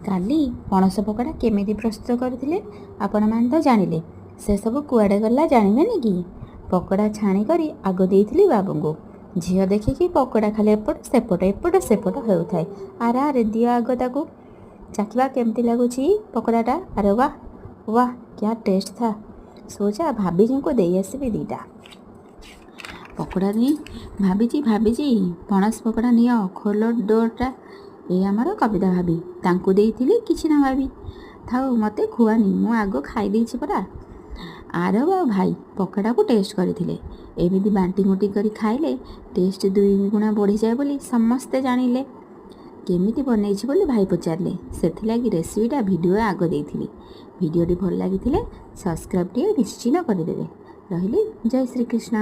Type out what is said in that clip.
କାଲି ପଣସ ପକୋଡ଼ା କେମିତି ପ୍ରସ୍ତୁତ କରିଥିଲେ ଆପଣମାନେ ତ ଜାଣିଲେ। ସେସବୁ କୁଆଡ଼େ ଗଲା ଜାଣିବେନି କି? ପକୋଡ଼ା ଛାଣି କରି ଆଗ ଦେଇଥିଲି ବାବୁଙ୍କୁ। ଝିଅ ଦେଖିକି ପକୋଡ଼ା ଖାଲି ଏପଟ ସେପଟ ଏପଟ ସେପଟ ହେଉଥାଏ। ଆରେ ଆରେ, ଦିଅ ଆଗ ତାକୁ ଚାଖିବା, କେମିତି ଲାଗୁଛି ପକୋଡ଼ାଟା। ଆରେ ୱାହ ୱାହ, क्या ଟେଷ୍ଟ था। सोचा ଭାବିଜୀଙ୍କୁ ଦେଇ ଆସିବି ଦୁଇଟା ପକୋଡ଼ା ଦେଇ। ଭାବିଛି, ଭାବିଛି, ପଣସ ପକୋଡ଼ା ନିଅ, ଖୋଲ ଡୋରଟା। ଏ ଆମର କବିତା ଭାବି, ତାଙ୍କୁ ଦେଇଥିଲି। କିଛି ନ ଭାବି, ଥାଉ, ମୋତେ ଖୁଆନି, ମୁଁ ଆଗ ଖାଇ ଦେଇଛି ପରା। ଆରବ ଆଉ ଭାଇ ପକୋଡ଼ାକୁ ଟେଷ୍ଟ କରିଥିଲେ। ଏମିତି ବାଣ୍ଟି କୁଣ୍ଟି କରି ଖାଇଲେ ଟେଷ୍ଟ ଦୁଇ ଗୁଣା ବଢ଼ିଯାଏ ବୋଲି ସମସ୍ତେ ଜାଣିଲେ। କେମିତି ବନେଇଛି ବୋଲି ଭାଇ ପଚାରିଲେ, ସେଥିଲାଗି ରେସିପିଟା ଭିଡ଼ିଓ ଆଗ ଦେଇଥିଲି। ଭିଡ଼ିଓଟି ଭଲ ଲାଗିଥିଲେ ସବସ୍କ୍ରାଇବ୍ ଟିକେ ନିଶ୍ଚିତ କରିଦେବେ। ରହିଲି, ଜୟ ଶ୍ରୀକୃଷ୍ଣ।